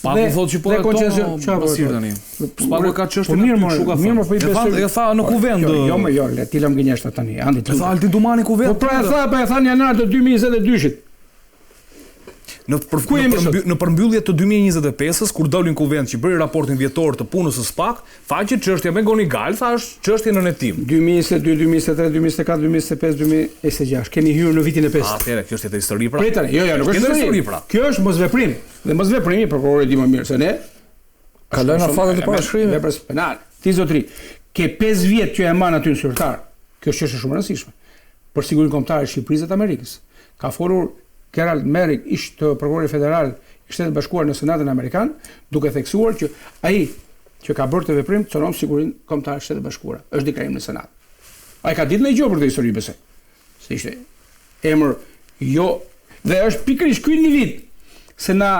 Spaku thotë që po e koncesion, çfarë po thotë tani? Spaku e ka çështjen po mirë, më mirë, më po i besoj. E tha në po, kuvend. Jo, jo, më jo, le t'i lëmë gënjeshtra tani. Andi, e tha Altin Dumani në kuvend. Po pra e tha, po e tha në janar të 2022-shit. Në për, Ku jemi në, në përmbyllje të 2025-ës kur doli në kuvend që bëri raportin vjetor të punës së SPAK, tha që çështja McGonigal tha është çështje nën hetim. 2022, 2023, 2024, 2025, 2026. Kemi hyrë në vitin e pestë. Atëherë kjo është tjetër histori pra. Prit tani, jo, jo, nuk është histori pra. Kjo është mosveprim. Dhe mosveprimi prokurori di më mirë se ne. Kalojnë afatet e parashkrimit. Veprës penale. Ti zotri, ke 5 vjet që e mban aty në sirtar. Kjo është çështje shumë e rëndësishme për sigurinë kombëtare të Shqipërisë dhe të Amerikës. Ka folur Gerald Merrick, ish prokurori federal i Shteteve të Bashkuara në Senatin Amerikan, duke theksuar që ai që ka bërë këtë veprim cënon sigurinë kombëtare të Shteteve të Bashkuara. Është deklarim në Senat. Ai ka ditë ndonjë gjë për këtë histori besoj. Se ishte emër jo dhe është pikërisht ky individ se na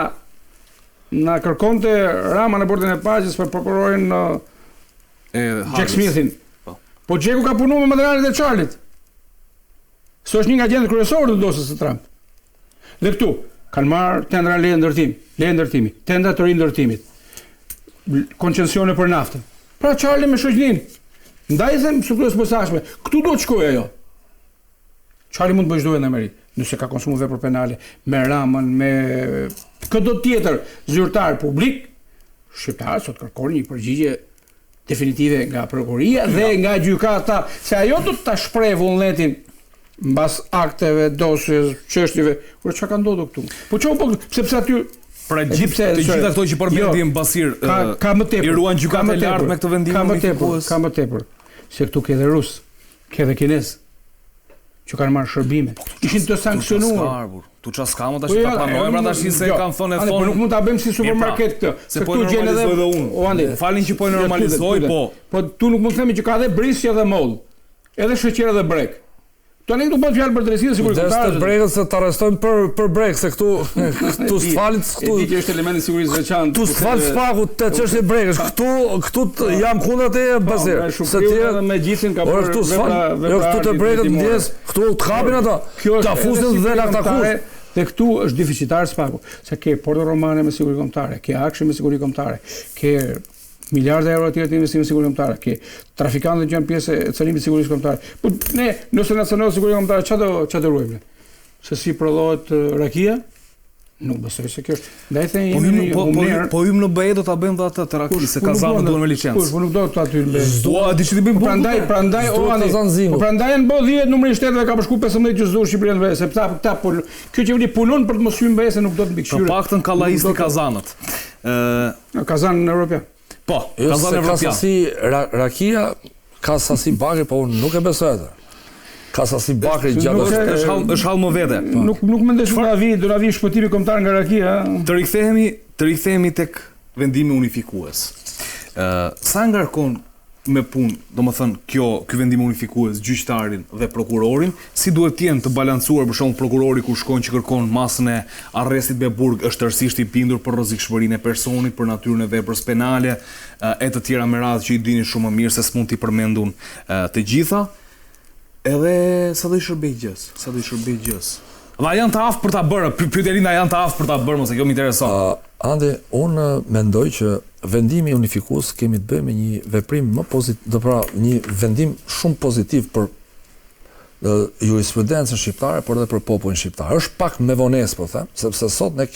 na kërkonte Rama në bordin e paqes për prokurorin e Jack Smithin. Po. Po Jacku ka punuar me materialet e Charlie-t. Se është një nga agjentët kryesorë të dosjes së Trump. Dhe këtu kanë marrë tendra leje ndërtim, leje ndërtimi, tendra të rindërtimit, koncesione për naftën. Pra Charlie me shoqërinë. Ndaj them strukturës posaçme, këtu do të shkojë ajo. Charlie mund të bëjë çdo gjë në Amerikë, nëse ka konsumuar vepër penale me Ramën, me këdo tjetër zyrtar publik, shqiptarët sot kërkojnë një përgjigje definitive nga prokuroria dhe nga gjykata, se ajo do të ta shprehë vullnetin mbas akteve, dosjes, çështjeve, por çka ka ndodhur këtu? Po ç'u bë, sepse aty Pra gjithë të gjitha këto që përmendim jo, Basir, ka ka më tepër. I ruan gjykata e lartë me këtë vendim ka më tepër, ka më tepër. Se këtu ke edhe rus, ke edhe kinez që kanë marrë shërbime. Po, Ishin të sanksionuar. Tu ça s'ka më tash po, ta pranojmë pra tash se kanë thonë e thonë. Po nuk mund ta bëjmë si pra, supermarket këtë. Se po këtu gjen edhe edhe unë. O Andi, falin që po e normalizoj, po. Po tu nuk mund të themi që ka edhe brisqe edhe mollë. Edhe sheqer edhe brekë. Tani këtu bëhet fjalë për drejtësi dhe siguri kombëtare. Të brekët se të arrestojnë për për brekë se këtu këtu s'falit këtu. E di që është element i sigurisë së veçantë. Këtu s'fal SPAK-u te çështje brekësh. Këtu këtu jam kundër teje po, Basir. Se ti edhe me gjithin ka bërë këtu s'fal. Jo këtu te brekët ndjes, këtu të kapin ata. Ta fusin dhe në aktakuzë. Dhe këtu është deficitar SPAK-u, se ke Porto Romane me siguri kombëtare, ke AKSHI me siguri kombëtare, ke miliarda euro të tjera të investimeve me siguri kombëtare, ke trafikantët që janë pjesë e cenimit të sigurisë kombëtare. Po ne, nëse na cenohet siguria kombëtare, çfarë do çfarë do ruajmë ne? Se si prodhohet rakia? Nuk besoj se kjo është. Ndaj them po jemi po po po hym në BE do ta bëjmë dhe atë të rakisë, se kazanët duhen me licencë. Kush, po nuk do të aty në BE. S'do, a di ç'i bëjmë po Prandaj, prandaj o ani. Po prandaj janë bë 10 numri i shteteve ka për shku 15 që s'do Shqipëria në BE, sepse këta këta po kjo qeveri punon për të mos hyrë në BE se nuk do të mbikëqyret. Të paktën kallaisni kazanët. Ë kazan europian. Po, jo, kazan evropian. Ka sasi rakia, ka sasi bakri, po unë nuk e besoj atë. Ka sasi bakri gjatë është është hall është hall më vete. Po. Nuk nuk mendoj se do na vi, do na vi shpëtimi kombëtar nga rakia. Të rikthehemi, të rikthehemi tek vendimi unifikues. Ë sa ngarkon me punë, domethënë kjo ky vendim unifikues gjyqtarin dhe prokurorin, si duhet të jenë të balancuar për shembull prokurori kur shkon që kërkon masën e arrestit me burg është tërësisht i bindur për rrezikshmërinë e personit, për natyrën e veprës penale e të tjera me radhë që i dini shumë më mirë se s'mund t'i përmend unë të gjitha. Edhe sa do i shërbej gjës, sa do i shërbej gjës. Dhe a janë të aftë për ta bërë, pyetja Linda janë të aftë për ta bërë, mos e kjo më intereson. Uh, Andi, unë mendoj që vendimi unifikues kemi të bëjmë me një veprim më pozitiv, do pra një vendim shumë pozitiv për jurisprudencën shqiptare, por edhe për popullin shqiptar. Është pak me vonesë, po them, sepse sot ne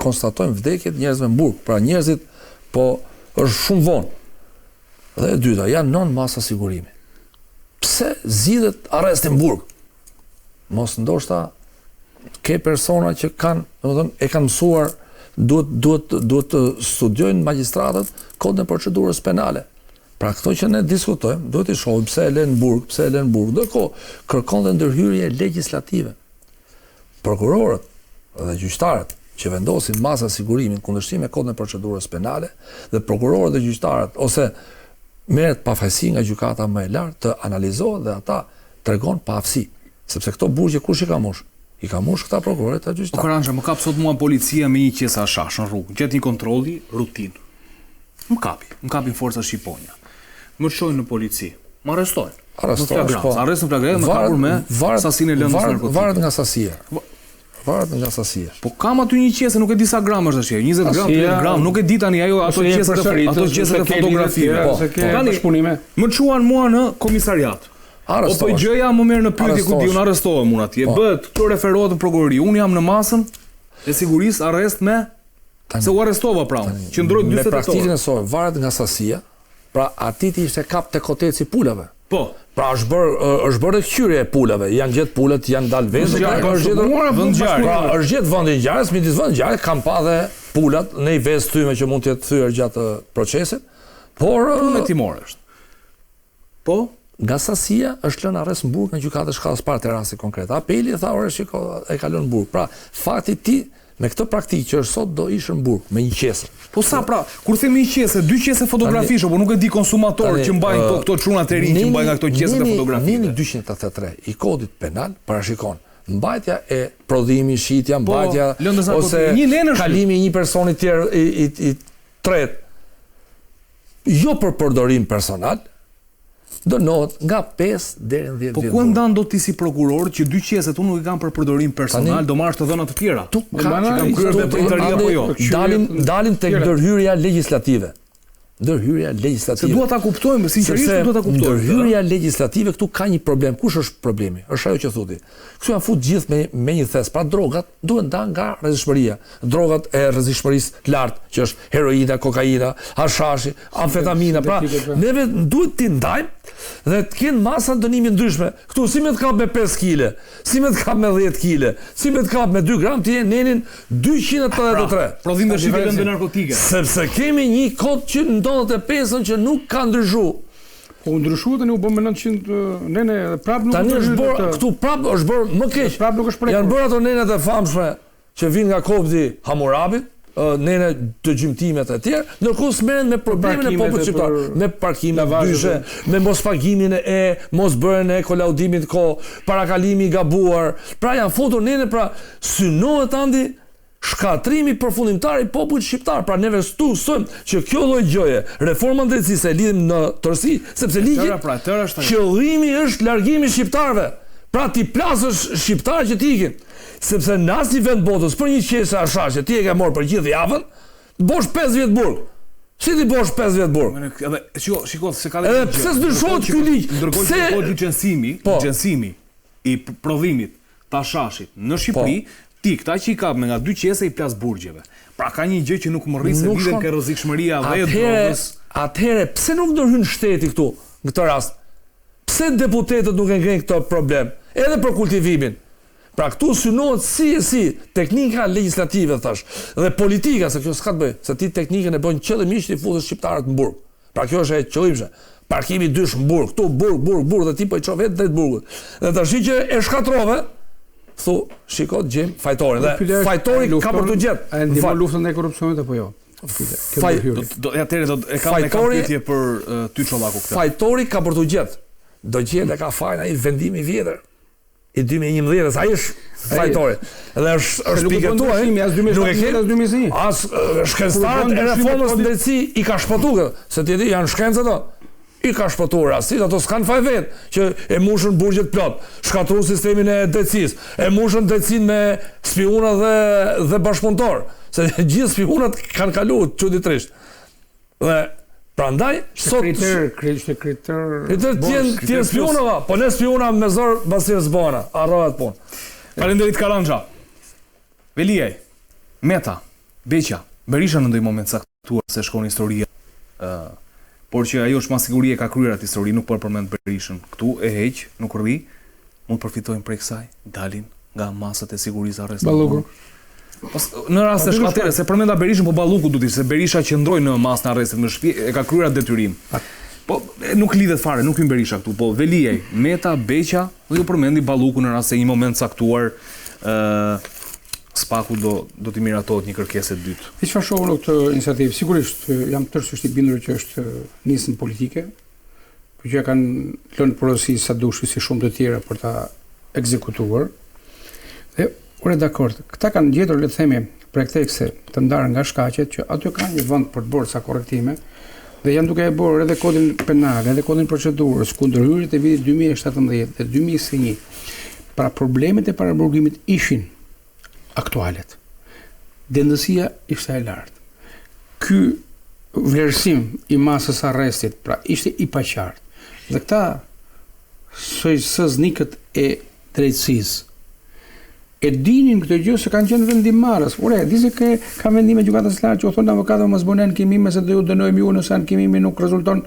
konstatojmë vdekjet njerëzve në burg. Pra njerëzit po është shumë vonë. Dhe e dyta, janë nëntë masa sigurimi. Pse zgjidhet arresti në burg? Mos ndoshta ke persona që kanë, domethënë, e kanë mësuar duhet duhet duhet të studiojnë magjistratët kodin e procedurës penale. Pra këto që ne diskutojmë, duhet të shohim pse e lënë në burg, pse e lënë në burg. Ndërkohë, kërkon dhe ndërhyrje legjislative. Prokurorët dhe gjyqtarët që vendosin masa sigurimi në kundërshtim me kodin e procedurës penale dhe prokurorët dhe gjyqtarët ose merret pafajësi nga gjykata më e lartë të analizohet dhe ata tregon paaftësi, sepse këto burgje kush i ka mush? I ka mush këta prokurorët e gjyqtarët. O Karanxha, më kap sot mua policia me një qese hashash në rrugë, gjatë një kontrolli rutinë. Më kapi, më kapin forca Shqiponja. Më çojnë në polici. Më arrestojnë. Arrestohesh, po. Arrest në flagrancë, më kapur me sasinë e lëndës narkotike. Varet nga sasia. Varet nga sasia. Po kam aty një qese, nuk e di sa gram është tash, 20 gram, 30 gram, nuk e di tani ajo ato qeset e ato qeset e fotografive. Po, po. Tani bashkëpunime. Më çuan mua në komisariat. OPGJ-ja më merr në pyetje ku di unë arrestohem unë atje. Po. Bëhet, këto referohet në prokurori. Unë jam në masën e sigurisë arrest me se u arrestova pra unë. Qëndroj 48 orë. Me praktikën e saj varet nga sasia. Pra aty ti ishte kap te koteci i pulave. Po. Pra është bërë është bërë këqyrje e pulave, janë gjetë pulat, janë dalë vezët, është gjetur vend ngjarje. Pra është gjetë vendi i ngjarjes, midis vendit ngjarjes kanë pa dhe pulat në një vezë thyme që mund të jetë thyer gjatë procesit. Por punë hetimore është. Po, nga sasia është lënë arrest në burg nga gjykata e shkallës parë te rasti konkret. Apeli tha, ore shiko, e ka lënë në burg. Pra, fakti ti Me këtë praktikë që është sot do ishe në burg me një qese. Po sa pra, kur themi një qese, dy qese fotografish apo nuk e di konsumatorë që mbajnë këto këto çuna të rinj që mbajnë nga këto qeset e fotografive. Neni 283 i Kodit Penal parashikon mbajtja e prodhimi, shitja, po, mbajtja ose një nen është kalimi i një personi tjetër i i, i tretë jo për përdorim personal, dënohet nga 5 deri në 10 vjet. Po ku e ndan dot ti si prokuror që dy qeset unë nuk i kam për përdorim personal, do marrësh të dhëna të tjera. Tu ka që kam kryer veprimtari apo jo. Dalim dalim tek ndërhyrja legjislative. Ndërhyrja legjislative. Se dua ta kuptojmë, sinqerisht dua ta kuptojmë. Ndërhyrja legjislative këtu ka një problem. Kush është problemi? Është ajo që thotë. Këtu janë fut gjithë me me një thes. Pra drogat duhen ndarë nga rrezikshmëria. Drogat e rrezikshmërisë të lartë, që është heroina, kokaina, hashashi, amfetamina. Pra, neve duhet t'i ndajmë dhe të kenë masa dënimi ndryshme. Këtu si me të kap me 5 kile, si me të kap me 10 kile, si me të kap me 2 gram, ti je nenin 283. Pra, prodhim dhe shitje lëndë narkotike. Sepse kemi një kod që në 95-ën që nuk ka ndryshu. Po u ndryshua tani u bë me 900 nene dhe prapë nuk Tani është bërë këtu prapë është bërë më keq. Prapë nuk është prekur. Janë bërë ato nenet e famshme që vijnë nga kodi Hamurabit, nene të gjymtimet e tjerë, ndërkohë s'merren me problemin e popullit shqiptar, me parkime dyshe, me mospagimin e mosbërjen e kolaudimit kohë, parakalimi i gabuar. Pra janë futur nene, pra synohet Andi Shkatërrimi përfundimtar i popullit shqiptar, pra neve këtu thojmë që kjo lloj gjëje, reforma në drejtësi se e lidhim në tërësi, sepse ligji pra, qëllimi është largimi i shqiptarëve. Pra t'i plasësh shqiptarët që të ikin. Sepse në asnjë vend botës për një qese hashash që ti e ke marrë për gjithë javën, të bosh 5 vjet burg. Si t'i bosh 5 vjet burg? Edhe shiko, shiko se ka edhe pse s'ndryshohet ky ligj? Ndërkohë që kërkohet licencimi, po. licencimi i prodhimit të hashashit në Shqipëri, po. ti këta që i kap me nga dy qese i plas burgjeve. Pra ka një gjë që nuk më rri se lidhen ke rrezikshmëria dhe e drogës. Atëherë pse nuk ndërhyn shteti këtu në këtë rast? Pse deputetët nuk e ngrenë këtë problem? Edhe për kultivimin. Pra këtu synohet si e si teknika legjislative thash dhe politika se kjo s'ka të bëjë, se ti teknikën e bën qëllimisht t'i futësh shqiptarët në burg. Pra kjo është e qëllimshme. Parkimi dysh në burg, këtu burg, burg, burg dhe ti po i çon vetë drejt burgut. Dhe tash që e shkatrove, thu, shiko të gjejmë fajtorin. Dhe fajtori ka për t'u gjetë. A e ndihmon luftën ndaj korrupsionit apo jo? Faj, do, do, atëherë do e kam e kam pyetje për uh, ty Çollaku këtë. Fajtori ka për t'u gjetë. Do gjetë e ka fajin ai vendimi i vjetër. i 2011-ës, ai është fajtori. Dhe është është piketuar ai. As 2017, as 2021. As shkencëtarët e reformës në drejtësi i ka shpëtuar këtë, se ti e di janë shkencë ato. I ka shpëtuar rasti, ato s'kan faj vetë që e mushën burgjet plot, shkatërruan sistemin e drejtësisë, e mushën drejtësinë me spiuna dhe dhe bashkëpunëtorë, se gjithë spiunat kanë kaluar çuditërisht. Dhe prandaj sot kriter, kriter, kriter. Kriter të jenë të jenë spiuna, po ne spiuna me zor basir s'bëna, harrohet punë. Faleminderit Karanxha. Veliaj, Meta, Beqja, Berisha në ndonjë moment caktuar se shkon historia, ë por që ajo është ma siguri e ka kryer atë histori, nuk po e përmend Berishën këtu, e heq, nuk rri, mund të përfitojnë prej kësaj, dalin nga masat e sigurisë arrestit. Balluku. Po në rast se atëherë se përmenda Berishën, po Balluku do të ishte se Berisha qëndroi në masën e arrestit në shtëpi, e ka kryer atë detyrim. Po nuk lidhet fare, nuk hyn Berisha këtu, po Veliaj, Meta, Beqja, dhe ju përmendi Balluku në rast se një moment caktuar ë SPAK-u do do t'i miratohet një kërkesë e dytë. E çfarë shoh unë këtë iniciativë? Sigurisht jam tërësisht i bindur që është nismë politike, por që ja kanë lënë porosi Sadushi si shumë të tjera për ta ekzekutuar. Dhe ore dakord, këta kanë gjetur le të themi pretekste të ndarë nga shkaqet që aty ka një vend për të bërë ca korrektime dhe janë duke e bërë edhe kodin penal, edhe kodin procedurës, ku ndërhyrjet e vitit 2017 dhe 2021. Pra problemet e paraburgimit ishin. Aktualet. Dendësia ishte e lartë. Ky vlerësim i masës së arrestit, pra ishte i paqartë. Dhe këta sojsëznikët e drejtësisë e dinin këtë gjë se kanë qenë vendimmarrës. Ore, di se ke ka vendime gjykatës së lartë që u thonë avokatëve mos bëni ankimime se do ju dënojmë ju nëse ankimimi nuk rezulton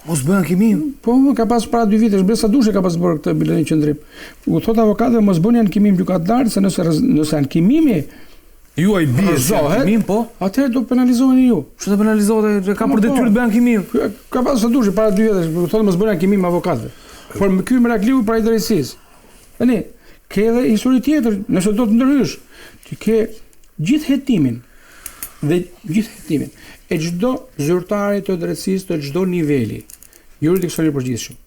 Mos bëj ankimim. Po, ka pas para dy vitesh, Besa Dushi ka pas bërë këtë bile një qëndrim. U thotë avokatëve mos bëni ankimim gjykatë lartë se nëse nëse ankimimi juaj bie si ankimim, po, atëherë do penalizoheni ju. Ç'do penalizohet? Ka për po, detyrë të bëjë ankimim. Ka pas Dushi para dy vitesh, u thotë mos bëni ankimim avokatëve. Por ky merakliu pra i drejtësisë. Tani, ke edhe histori tjetër, nëse do të ndërhysh, ti ke gjithë hetimin dhe gjithë hetimin e çdo zyrtari të drejtësisë të çdo niveli, juridiksion i përgjithshëm,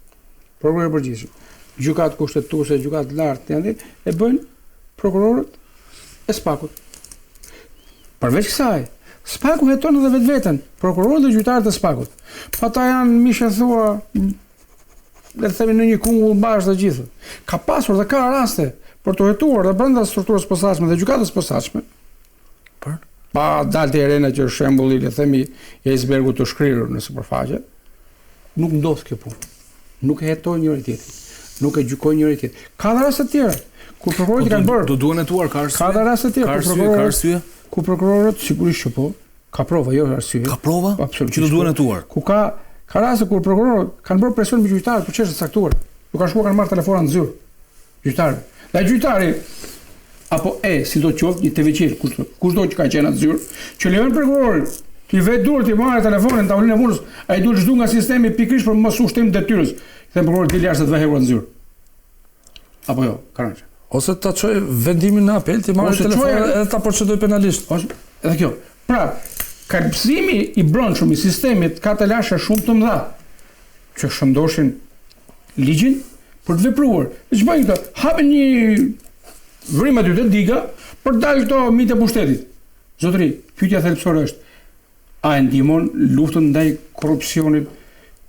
prokuror i përgjithshëm, gjykatë kushtetuese, gjykatë lartë, tjendi, e bëjnë prokurorët e SPAK-ut. Përveç kësaj, SPAK-u heton edhe vetveten, prokurorët dhe gjyqtarët e SPAK-ut. Po ata janë mish e thua le të themi në një kungull bashkë të gjithë. Ka pasur dhe ka raste për të hetuar dhe brenda strukturës posaçme dhe gjykatës posaçme. Për pa dalë te Irena që është shembulli, le të themi, i icebergut të shkrirur në sipërfaqe, nuk ndodh kjo punë. Nuk e hetojnë njëri tjetrin, nuk e gjykojnë njëri tjetrin. Ka dhe raste të tjera ku prokurorët po kanë bërë. Do duhen hetuar, ka arsye. Ka dhe raste të tjera ku prokurorët, ka arsye. Ku prokurorët sigurisht që po, Ka prova, jo arsye. Ka prova? Absolutisht. Që do duhen hetuar. Ku ka ka raste kur prokurorët kanë bërë presion mbi gjyqtarët për çështje të caktuara. Ju kanë shkuar kanë marrë telefona në zyrë. Gjyqtarëve. Dhe gjyqtari apo e sido qoftë një teveqir kushdo, kushdo që ka qenë atë zyrë, që lejon prokurorin t'i vë duart t'i marrë telefonin në tavolinën e punës, ai duhet zhdukur nga sistemi pikërisht për mos ushtrim detyrës. I them prokurorit dil jashtë të vë hekurat në zyrë. Apo jo, Karanxha. Ose ta çojë vendimin në apel, t'i marrë telefonin edhe ta procedojë penalisht. Ose edhe kjo. Pra, kalbësimi i brendshëm i sistemit ka telashe shumë të mëdha që shëndoshin ligjin për të vepruar. Dhe ç'bëjnë këto? Hapin një vrimë aty te diga për të dalë këto minjtë e pushtetit. Zotëri, pyetja thelbësore është, A e ndihmon luftën ndaj korrupsionit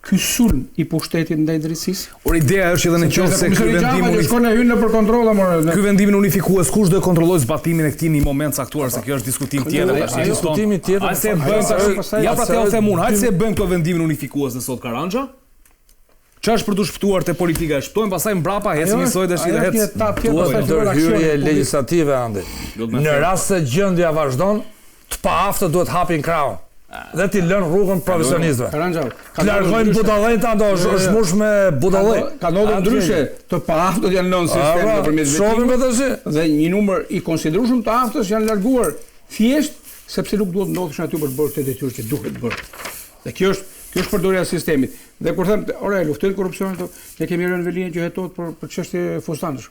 ky sulm i pushtetit ndaj drejtësisë? Por ideja është që edhe në qoftë se ky vendim unik shkon e hyn nëpër kontrolle more. Ky vendimin unifikues kush do e kontrollojë zbatimin e këtij në një moment caktuar se kjo është diskutim tjetër tash. Diskutimi tjetër. Hajde se e bëjmë tash. Ja pra t'jua them unë, hajde se e bëjmë këtë vendimin unifikues në sot Karanxha. Çfarë është për t'u shpëtuar te politika e shpëtojmë, pastaj mbrapa ecim njësoj tash dhe ec. Duhet ndërhyrje legjislative Andi. Në rast se gjendja vazhdon, të paaftët duhet hapin krahun dhe t'i lënë rrugën profesionistëve. Të largojnë budallenjtë ando, është është mush me budallenj. Ka ndodhur ndryshe, të paaftët janë lënë sistem nëpërmjet vetingut. Dhe një numër i konsiderueshëm të aftësh janë larguar thjesht sepse nuk duhet ndodheshin aty për të bërë këtë detyrë që duhet bërë. Dhe kjo është kjo është përdorja e sistemit. Dhe kur them, ore, luftojnë korrupsionin, ne kemi Erion Veliajn që hetohet për për çështje fustanësh.